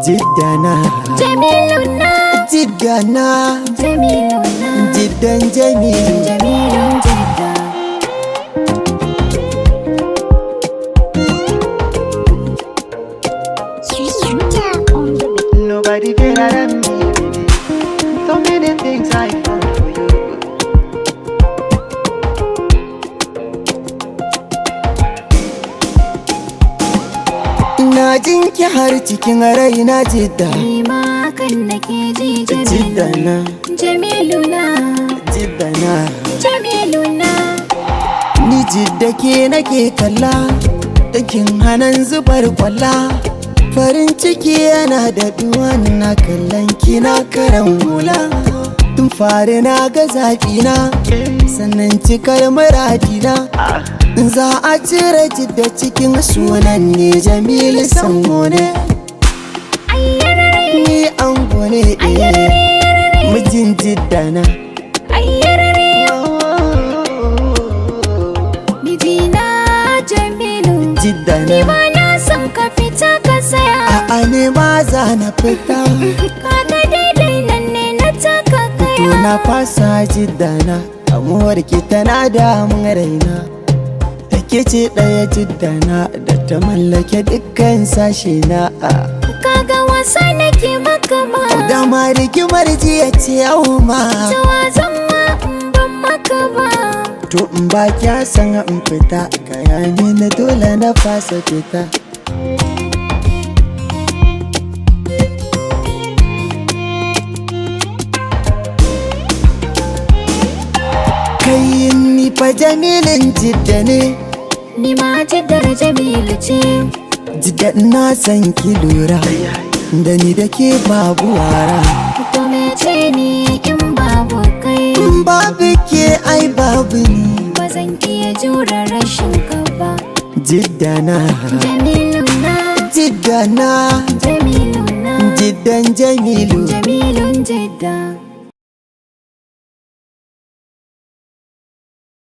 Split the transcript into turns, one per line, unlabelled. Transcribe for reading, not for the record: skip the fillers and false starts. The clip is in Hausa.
Jiddana.
Jamilu na.
Jiddana.
Jamilu na.
Jiddan Jamilu.
Jamilu Jidda.
Nobody better than me, baby. So many things I found for you.
Na jinki har cikin raina, Jidda.
Ni ma hakan nake ji, Jamilu.
Jiddana.
Jamilu na.
Jiddana.
Jamilu na.
Ni Jidda ke nake kalla, dakin hanan zubar kwalla. Farin ciki yana da na kallon kina karan hula. Tun fari na ga zaɓina, sannan cikar muradina. Za a cire Jidda cikin sunan ne, Jamilu Sango ne.
Ayyarare.
Ni ango ne, eh, mijin Jiddana.
Ayyarare. Mijina Jamilu. Ni
Jiddana.
ma na san ka fita ka saya.
A'a, ne ma za na fita.
Kaga daidai nan ne na taka
To
kaya.
na fasa, Jiddana, kamuwar ki tana damun raina. Da ke ce ɗaya, Jiddana, da ta mallake dukkan sashe na.
Kaga wasa nake maka ma.
Dama rigimar jiya ce yau ma.
Tawa zan ma in ban maka ba.
To in ba kya san in fita, gaya mini, dole na fasa fita. Kai, ni fa Jamilin Jidda ne.
Ni ma Jiddar Jamilu ce.
Jidda, na san ki lura da ni da ke babu wara.
To mece ni in babu kai?
In babu ke, ai babu ni.
Ba zan iya jure rashin ka ba.
Jidda na.
Jamilu na.
Jidda na.
Jamilu na.
Jiddan Jamilu.
Jamilun Jidda.